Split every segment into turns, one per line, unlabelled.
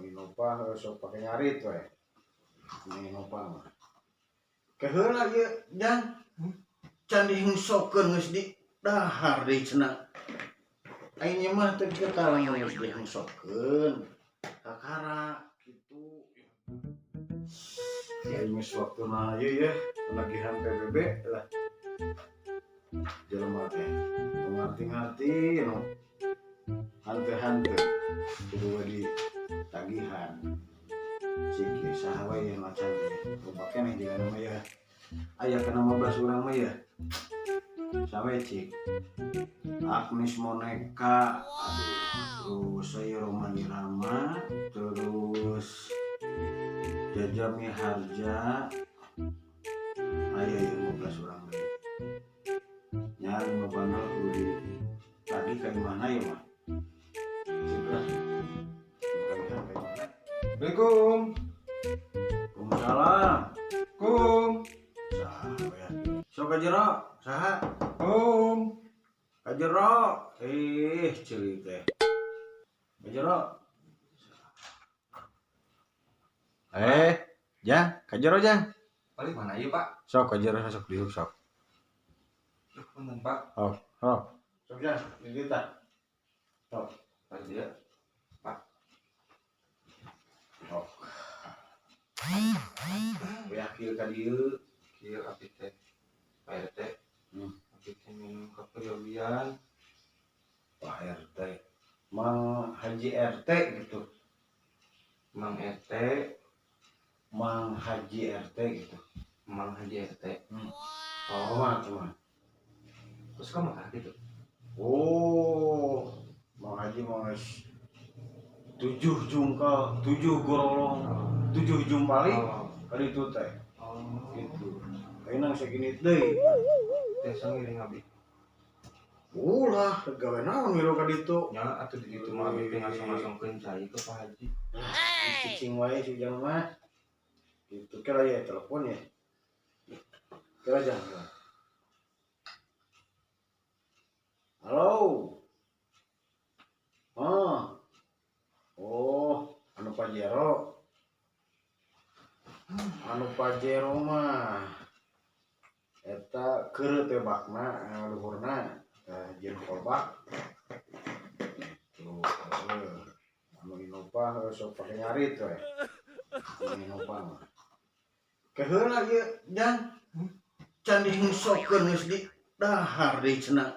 Innova sok pake ngarit we. Nu Innova mah. Ke heula ieu, Jang. Can dihengsokeun geus di dahar deui cenah. Aing mah teu kieu tah lamun geus dihengsokeun. Kakara kitu. Ya geus waktuna ieu ya, penagihan PBB lah. Jelema teh teu ngarti-ngarti nu hanteu-hanteu kudu we ditagihan. Cik ieu saha we yang macan teh. Loba keneh jigana mah ya. Aya kana 15 urang mah ya. Saha we cik? Agnes Monica, aduh, terus saya Rhoma Irama, terus Jaja Miharja, aya ieu 15 urang deui. Nya 5 bandel kudu ditagih ka imahna ieu mah. Cik lah. Tagihan ka imahna.
Assalamualaikum.
Waalaikumsalam.
Kum.
Saha we atuh? Sok ka jero, saha?
Kum.
Ka jero. Ih, ceuli teh. Ka jero. Jang, ka jero, Jang.
Balik mana ieu, Pak?
Sok ka jero, sok diuk sok.
Duh, punten, Pak.
Oh, oh. Sok Jang, di dieu tah. Sok.
Pak dia. Pak.
Sok. Beak kieu ka dieu.
Kieu abdi teh. Pak RT. Abdi teh minum kaperyogian.
Pak RT. Mang Haji RT gitu.
Mang RT.
Mang Haji RT gitu.
Mang Haji RT.
Oh, mah cuma.
Terus kamu mah gitu.
Oh, Mang Haji mah geus 7 jungkal, 7 gorolong, 7 jumpali kali itu teh.
Oh.
Gitu. Ayeuna segini deui.
Teh sangiring abdi.
Ulah, gawe naon ngilu ka ditu?
Nya atuh di ditu mah abdi teh ngasong-ngasongkeun cai ke Pak Haji.
Cicing wae si Ujang mah. Gitu kira ya telepon ya. Kira jangan. Halo. Oh. Oh, anu Pajero. Anu Pajero mah eta keureuh teh bakna luhurna tah jeung kolbak. Tuh, anu Innova sok pake ngarit we. Anu Innova mah. Ke heula ieu, Jang. Can dihengsokeun geus di dahar deui cenah.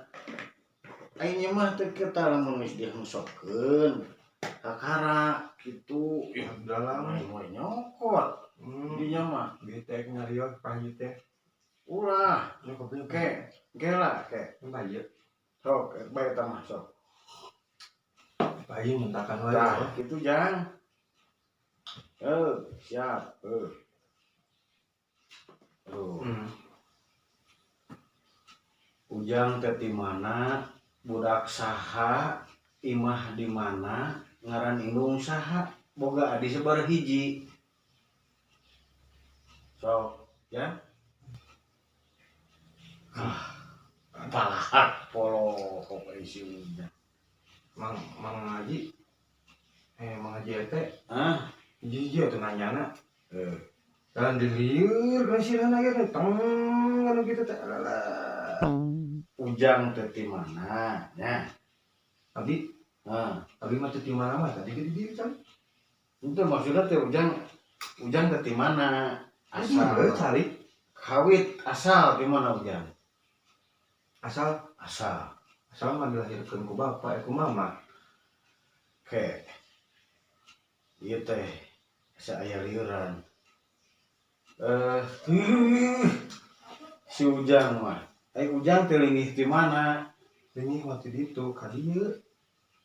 Aing mah teu kieu tah lamun geus dihengsokeun. Kakara kitu.
Ya, dalam.
Aing mah nyokot. Dinya mah.
Bi teh nyarios Pak Haji teh.
Ulah.
Nya kopi.
Ke, ke lah, ke.
Pak Haji.
Sok, bae eta mah sok.
Pak Haji mintakan wae.
Tah, kitu Jang. Siap. Tuh. Ujang teh di mana, budak saha, imah di mana, ngaran indung saha, boga adi sabaraha hiji. Sok, ya. Ah, palak polo isi Ujang.
Mang Mang Haji. Mang Haji RT.
Hah?
Hiji-hiji atuh nanyana. Kan diliur kan sirana ge teh teng anu kitu teh alah.
Ujang teh di mana nya?
Abi.
Hah.
Abi mah teh di mana mah tadi ge di dieu can.
Itu maksudnya teh Ujang, Ujang teh di mana?
Asal
Asal.
cari.
Kawit asal di mana Ujang?
Asal.
Asal.
Asal mah dilahirkeun ku bapak, ku mama.
Oke. Ieu teh asa aya liuran. Si Ujang mah. Ujang teh linggih di mana?
Linggih mah ti ditu ka dieu.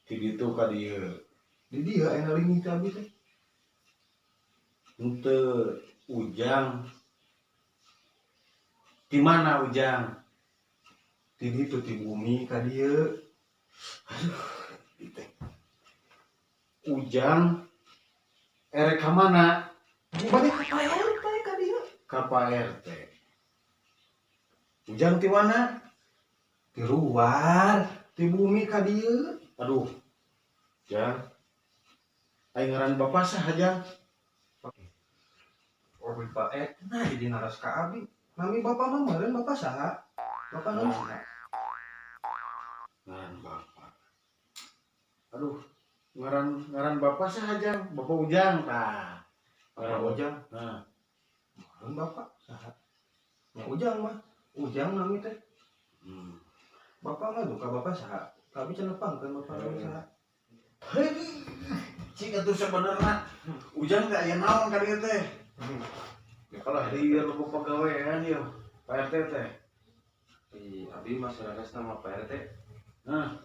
Ti ditu ka dieu.
Di dieu aya linggih teh abi teh.
Henteu Ujang. Di mana Ujang?
Ti ditu ti bumi ka dieu.
Aduh, teh. Ujang erek ka mana?
Balik ka Pak RT ka dieu.
Ka Pak RT. Ujang ti mana?
Ti luar, ti bumi ka dieu.
Aduh. Jang. Aing ngaran bapak saha, Jang?
Oh, Pak, nah jadi naros ka abi. Nami bapak mah meureun bapak saha? Bapak nami saha?
Ngaran bapak. Aduh, ngaran ngaran bapak saha, Jang? Bapak Ujang tah.
Bapak Ujang.
Nah,
Meureun bapak saha? Nya Ujang mah. Ujang nami teh. Bapak mah duka bapak saha? Ka abi can nepangkeun bapak nami saha.
Hei, cik atuh sebenarnya Ujang teh aya naon ka dieu teh?
Ya.
Kalau lieur lu pagawean ieu, Pak RT teh.
Ih, abi mah saleresna mah, Pak RT.
Nah,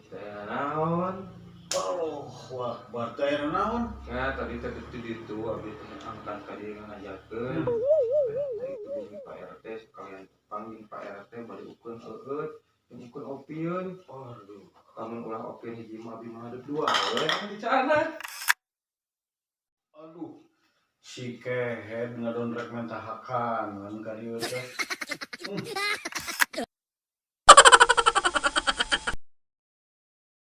Teh naon?
Oh, wah, akbar teh aya naon?
Nah, tadi teh itu itu abi teh angkat ka dieu ngajakeun. Teh itu bumi Pak RT sekalian panggil Pak RT bari ukeun eueut, jeung ukeun opieun.
Aduh.
Lamun ulah opieun hiji mah abi mah hadeup dua we dicana.
Aduh. Si kehed ngadon rek minta hakan kan ka dieu teh.